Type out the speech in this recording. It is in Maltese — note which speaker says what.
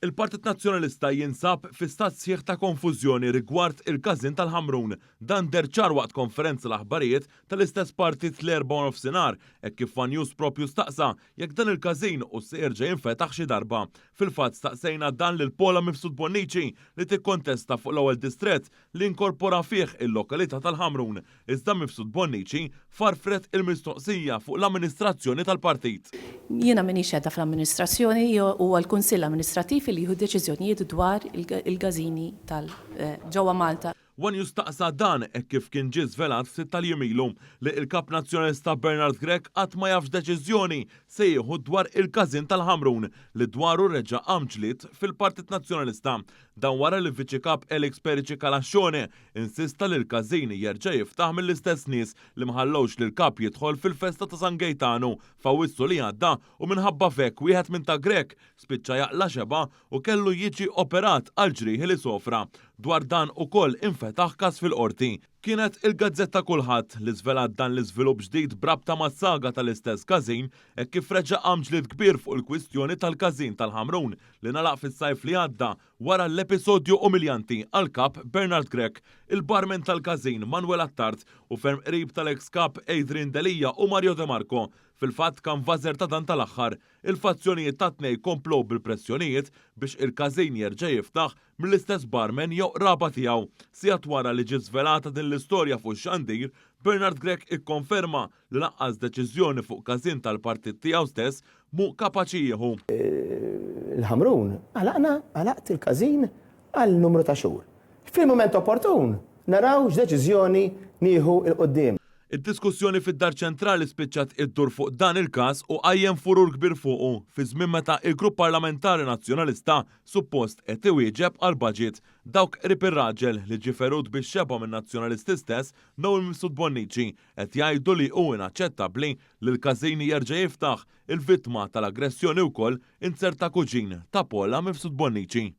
Speaker 1: Il-Partit Nazzjonalista jinsab fi stat sħiħ ta' konfużjoni rigward il-każin tal-Ħamrun. Dan deher ċar waqt konferenza l-aħbarijiet tal-istess partit l-Erbgħa waranofsinhar hekk kif one News propju staqsa jekk dan il-każin hux se jerġa' jinfetaħ xi darba. Fil-fatt staqsejna dan lil Paula Mifsud Bonnici li tikkontesta fuq l-ewwel distrett li inkorpora fih il-lokalità tal-Ħamrun, iżda Mifsud Bonnici farfret il-mistoqsija fuq l-amministrazzjoni tal-partit.
Speaker 2: Jiena m'iniex qiegħda fl-amministrazzjoni, huwa l-Kunsill Amministrattiv li jieħu d-deċiżjonijiet dwar il-każini tal ġewwa Malta.
Speaker 1: One News staqsa dan hekk kif kien ġie żvelat ftit tal-jiem ilu li l-Kap Nazzjonalista Bernard Grech qatt ma jaf x'deċiżjoni se jieħu dwar il-każin tal-Ħamrun li dwaru reġa' qam ġlied fil-Partit Nazzjonalista. Dan wara li Viċi Kap Alex Perici Calascione insista li l-każin jerġa' jiftaħ mill-istess nies li ma ħallewx lill-Kap jidħol fil-festa ta' San Gejtanu f'Awwissu li għadda u minħabba f'hekk wieħed minn ta' Grech spiċċa jaqla' xebgħa u kellu jiġi operat għall-ġrieħi li sofra. Dwar dan ukoll infetaħ każ fil-Qorti. Kienet il-gazzetta Kulħadd li żvelat dan l-iżvilupp ġdid b'rabta mas-saga tal-istess każin hekk kif reġa' qam ġlied kbir fuq il-kwistjoni tal-każin tal-Ħamrun li ngħalaq fis-sajf li għadda wara l-episodju umiljanti għall-Kap Bernard Grech, il-barman tal-każin Manuel Attard u ferm qrib tal-eks Kap Adrian Delia u Mario De Marco. Fil-fatt kanvażer ta' dan tal-aħħar. Il-fazzjonijiet tat-tnejn komplew bil-pressjonijiet biex il-każin jerġa' jiftaħ mill-istess barman jew qraba tiegħu. Sigħat wara li ġiet żvelata din l-istorja fuq ix-xandir, Bernard Grech ikkonferma li lanqas deċiżjoni fuq każin tal-partit tiegħu stess mhu kapaċi jieħu.
Speaker 3: Il-Ħamrun, għalaqna, għalaqt il-każin għal numru ta' xhur. Fil-mument opportun naraw x'deċiżjoni nieħu 'l quddiem.
Speaker 1: Id-diskussjoni fid-Dar Ċentrali spiċċat iddur fuq dan il-każ u qajjem furur kbir fuqu fi żmien meta il-Grupp Parlamentari Nazzjonalista suppost qed iwieġeb għall-budget. Dawk qrib ir-raġel li ġie ferut bix-xebgħa min-Nazzjonalisti stess, Noel Mifsud Bonnici, qed jgħidu li hu inaċċettabbli li l-każin jerġa' jiftaħ, il-vittma tal-aggressjoni wkoll inzerta kuġin ta' Paula Mifsud Bonnici.